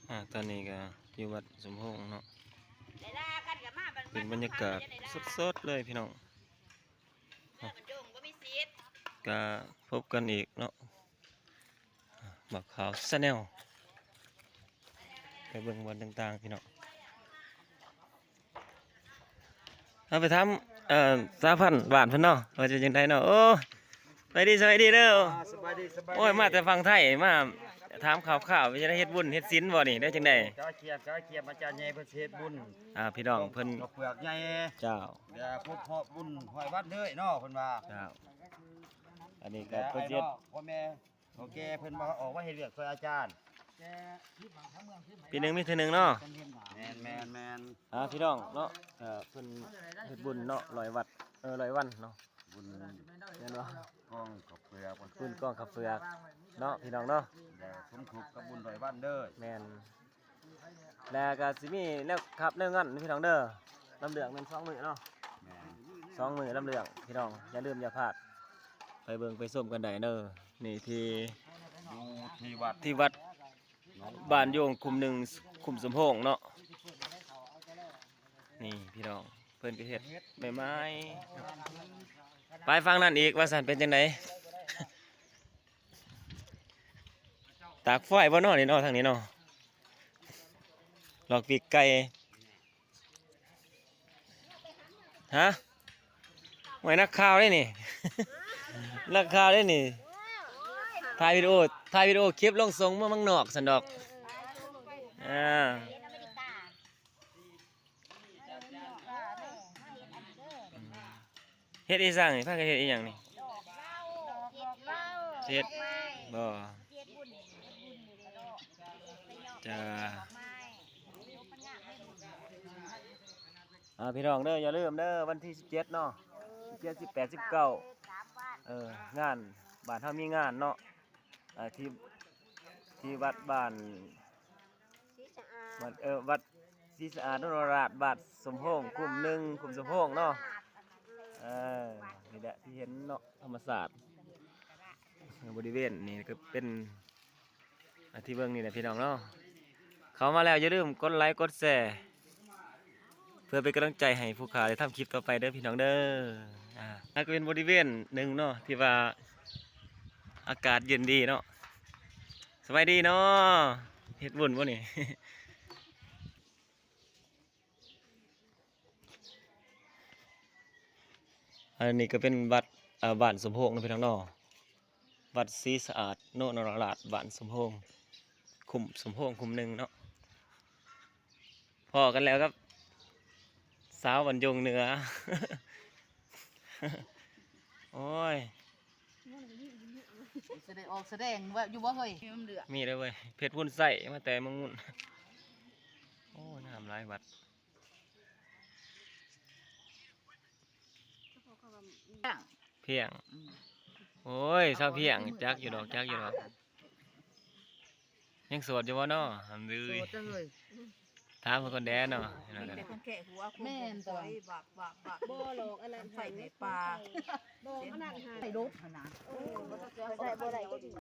ອາ ຕອນນີ້ກໍຢູ່ວັດສົມໂພງເນາະ ເປັນບັນຍາກາດສົດໆເລີຍພີ່ນ້ອງ. ກະພົບກັນອີກເນາະ ບ່າວຂາວ Channel ໄປເບິ່ງບ່ອນຕ່າງໆ ພີ່ນ້ອງ. ເຮົາໄປຖາມ ເອີ ສາພັນບ້ານເພິ່ນເນາະ ວ່າຈະຈັ່ງໃດເນາະ. ໂອ້ ສະບາຍດີ ສະບາຍດີເດີ. ອ່າ ສະບາຍດີ ສະບາຍດີ. ໂອ້ຍ ມາແຕ່ຝັ່ງໄທ ມາຖາມຂ່າວໆ ເປັນຈັ່ງໃດ ເຮັດບຸນເຮັດສິນບໍ່ນີ້ ໄດ້ຈັ່ງໃດ? ກະກຽມ ກະກຽມ ອາຈານໃຫຍ່ເພິ່ນຊິເຮັດບຸນ ອ່າ ພີ່ນ້ອງເພິ່ນ ເຂົ້າເປືອກໃຫຍ່ ເຈົ້າ ເພື່ອຄົບຮອບບຸນຮ້ອຍວັນເລີຍເນາະ ເພິ່ນວ່າ ເຈົ້າ. ອັນນີ້ກໍເພິ່ນຊິເຮັດ ພໍ່ແມ່ ໂອເຄ ເພິ່ນມາອອກມາເຮັດວຽກຊ່ວຍອາຈານ ປີໜຶ່ງມີເທື່ອໜຶ່ງເນາະ. ແມ່ນໆໆ ອ່າ ພີ່ນ້ອງເນາະ ເອີ ເພິ່ນເຮັດບຸນເນາະ ຮ້ອຍວັດ ເອີ ຮ້ອຍວັນເນາະ ບຸນ ແມ່ນບໍ່? ກອງເຂົ້າເປືອກ ບຸນກອງເຂົ້າເປືອກເນາະ ພີ່ນ້ອງເນາະ ແລະສົມທົບກັບບຸນຮ້ອຍວັນເດີ. ແມ່ນ ແລ້ວກໍຊິມີແນວຄັບແນວງານພີ່ນ້ອງເດີ. ລຳເລື່ອງແມ່ນສອງມື້ເນາະ ແມ່ນ ສອງມື້ລຳເລື່ອງ ພີ່ນ້ອງຢ່າລືມຢ່າພາດ ໄປເບິ່ງໄປຊົມກັນໄດ້ເດີ. ນີ້ທີ່ ຢູ່ທີ່ວັດ ທີ່ວັດ ໜອງ ບ້ານໂຍງ ຄຸ້ມໜຶ່ງ ຄຸ້ມສົມໂພງເນາະ. ນີ້ພີ່ນ້ອງ ເພິ່ນກໍເຮັດໄມ້ໆ ໄປຝັ່ງນັ້ນອີກວ່າຊັ້ນ ເປັນຈັ່ງໃດ? ຕາກຝ້ອຍບໍ່ເນາະນີ້ເນາະ ທາງນີ້ເນາະ ລອກປີກໄກ່. ຮະ ໂອ້ຍ ນັກຂ່າວເດ້ນີ້ ນັກຂ່າວເດ້ນີ້ ຖ່າຍວິດີໂອ ຖ່າຍວິດີໂອຄລິບລົງສົ່ງເມືອເມືອງນອກຊັ້ນດອກ. ເອີ ອ່າ ເຮັດອີ່ສັງນີ້ ພາກັນເຮັດອີ່ຫຍັງນີ້? ເຮັດບໍ່? ຈ້າ ອ່າ ພີ່ນ້ອງເດີ ຢ່າລືມເດີ ວັນທີສິບເຈັດເນາະ ສິບເຈັດ ສິບແປດ ສິບເກົ້າ ເອີ ງານບ້ານເຮົາມີງານເນາະ ເອີ ທີ່ ທີ່ວັດບ້ານ ວັດ ເອີ ວັດ ສີສະອາດ ໂນນະລາດ ບ້ານສົມໂພງ ຄຸ້ມໜຶ່ງ ຄຸ້ມສົມໂພງເນາະ. ເອີ ນີ້ແຫຼະທີ່ເຫັນເນາະ ທຳມະຊາດ ບໍລິເວນນີ້ກໍເປັນ ອາ ທີ່ເບິ່ງນີ້ແຫຼະພີ່ນ້ອງເນາະ. ເຂົ້າມາແລ້ວຢ່າລືມກົດໄລກົດແຊ ເພື່ອເປັນກຳລັງໃຈໃຫ້ຜູ້ຂ້າໄດ້ທຳຄລິບຕໍ່ໄປເດີພີ່ນ້ອງເດີ. ອາ ນັ້ນກໍເປັນບໍລິເວນໜຶ່ງເນາະ ທີ່ວ່າອາກາດເຢັນດີເນາະ. ສະບາຍດີເນາະ ເຮັດບຸນບໍ່ນີ້? ອັນນີ້ກໍເປັນວັດ ເອີ ບ້ານສົມໂພງເນາະພີ່ນ້ອງເນາະ ວັດສີສະອາດ ໂນນະລາດ ບ້ານສົມໂພງ ຄຸ້ມສົມໂພງຄຸ້ມໜຶ່ງເນາະ. ພໍ້ກັນແລ້ວກັບສາວບັນຍົງເໜືອ ໂອ້ຍ ສະແດງ ອອກສະແດງວ່າຢູ່ບໍ່ເຮີ້ຍ? ມີເດີເວີຍ ເພັດພຸ້ນໃສ່ມາແຕ່ເມືອງງຸ່ນ. ໂອ້ ງາມຫຼາຍວັດ ພຽງ ອືມ ໂອ້ຍ ຊາວພຽງ ຈັກຢູ່ດອກ ຈັກຢູ່ດອກ. ຍັງໂສດຢູ່ບໍ່ເນາະ? ຫຳດື ໂສດເລີຍ ຖາມເພິ່ນກ່ອນແດ່ເນາະ. ມີແຕ່ຄົນແຄະຫົວ ແມ່ນຕົວະ ບັກ ບັກ ບັກ ບໍ່ຫຼອກ ອັນນັ້ນໃສ່ໃນປ່າ ບໍ່ ອັນນັ້ນໃສ່ລົບຫັ້ນນະ ເອີ ໃສ່ບໍ່ໄດ້.